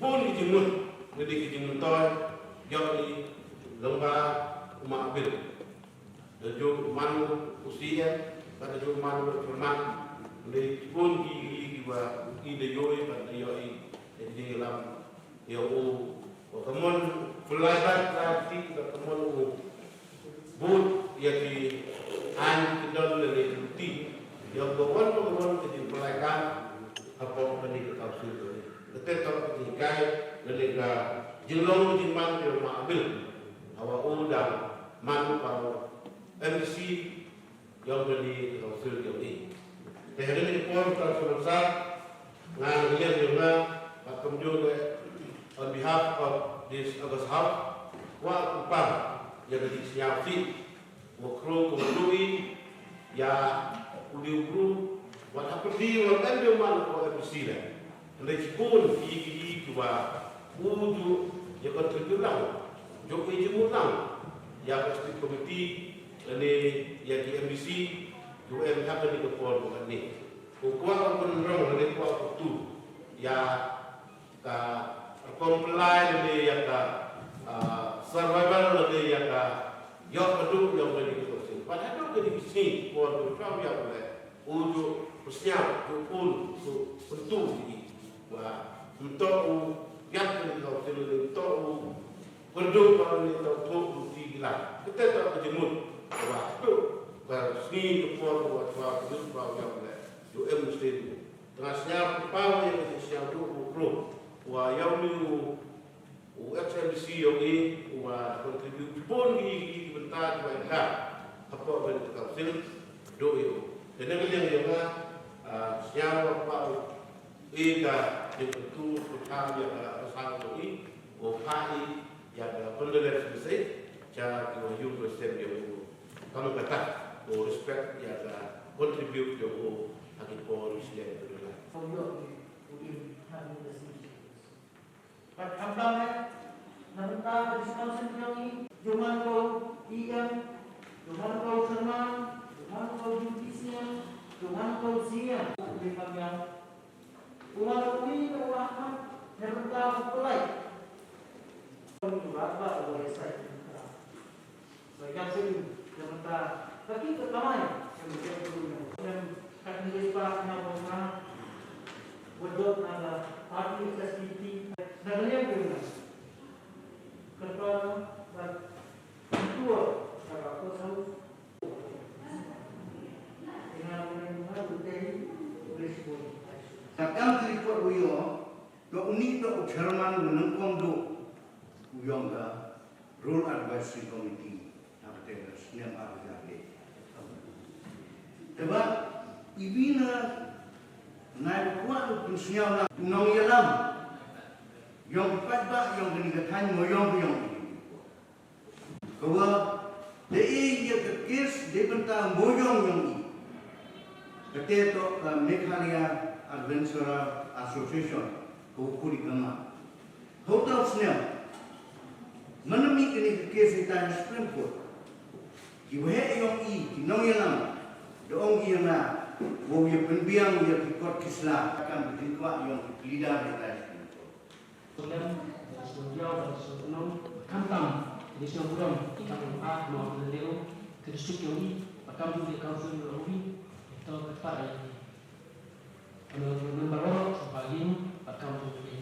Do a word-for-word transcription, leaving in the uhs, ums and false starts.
Bun ki jingmut, ngi dei ki jingmyntoi ïa i lyngba u Mah Bill. Da ju man u C M, bad da ju man u chairman, ngi dei bun ki, ki, kiba i da ïohi bad da ïohi ïa ki jingïalam ïa u. Wa ka mon pynlait bad ka ti, wa ka mon u bud ïa ki aiñ ki don lane ki luti. Ïa ka wan ka wan ka jingpynlait ka hapoh kane ka council. Kata ka jingkai lane ka jinglong jingman ïa u Mah Bill. Hawa u dang man u ka M D C ïong kane ka council ïong i. Te ha kane ka por ka semasa nga ngian ïong nga, ba kumjuh le on behalf of this August House, wa kumpa ïa ka jingsngew si wa kru kumjuh i ïa u diu bru wa hapdi wa kan diu man ko M D C le. Hynrei shibun ki, ki, ki, kiwa u ju ïa contribute lang, ju ïa jingmut lang ïa ka state committee lane ïa ki M D C, ju em ha kane ka por ba kane. Ko kwah u pynrong lane kwah u tu ïa ka comply lane ïa ka, ah, survival lane ïa ka ïoh ka duh ïa kane ka state. Pat haduh kane ka state por ba u ïa u le u ju pynsiaw, ju pun, ju pyntu ïa i. Wa ym toh u piat kane ka state, ym toh u kyrduh ba ym toh u tu u ti ki la. Kata toh ka jingmut. Wa haduh ka sngi ka por wa chwa ka jingmut ba u ïa u le ju em state. Tang sñiaw kyrpad ïa ka jingsñiawduh u krum. Wa ïa une u, u ex M D C ïong i, u wa contribute bun ki, ki, ki bynta ki wa ïa ka hapoh kane ka council. Duh ïa u. Te na ka liang ïa nga, ah, sñiaw kyrpad ïa ka jingkyntu kyntham ïa ka, ka sang ïong i, u phah i ïa ka condolence message cha ki wa ïung ki wa sem ïong u. Kam kata, u respect ïa ka contribute ïong u ha ki por ki snem ki wa la. Kum ïoh ki, u im ha ki wa sem. Bad khamtam eh, na bynta ka District Council ïong i, jong man ko E M, jong man ko Chairman, jong man ko Deputy C M, jong man ko C M, u Ri Kam Ïang. U wan u ri u Ahmad, ne bynta u Pulai. U Ahmad u wan u ri sai. Ba ïa sing, ne bynta, ba ki ka kamai, ne bynta u ri. Ne ka ni pa na ba na. Wa dot na la, party S P P, na ka liang ki na. Kata, ba, tua, ba, ba, ko sau. Ka kam ki report u ïoh, to uni to u chairman u nyngkong duh u ïong ka Rural Advisory Committee ha ka teng ka snem ar hajar le. Te ba i bina nai kwah u pynsñiaw na u nongïalam ïong ka paidbah ïong kani ka thaiñ mo ïong ka ïong. Kawa da e ïa ka case dei bynta mo ïong ïong i. Kate toh ka Meghalaya Adventurer Association kawa kuri kama. Hau tau snem. Mana mi kani ka case ita ha Supreme Court. Ki waheh ïong i, ki nongïalam. Da ong i ïa nga, wow ïa pynbiang ïa ki court ki sla. Kam ki jingkwah ïong ki leader ita ha Supreme Court. Sngewdiaw bad sngewkynmaw, khamtam ki sngewburom ki kam ha Mawlynriew, ki district ïong i, bad kam ki council ïong i, to kyrpad ïa ki. Ano member baroh sngewbha ïing bad kam ki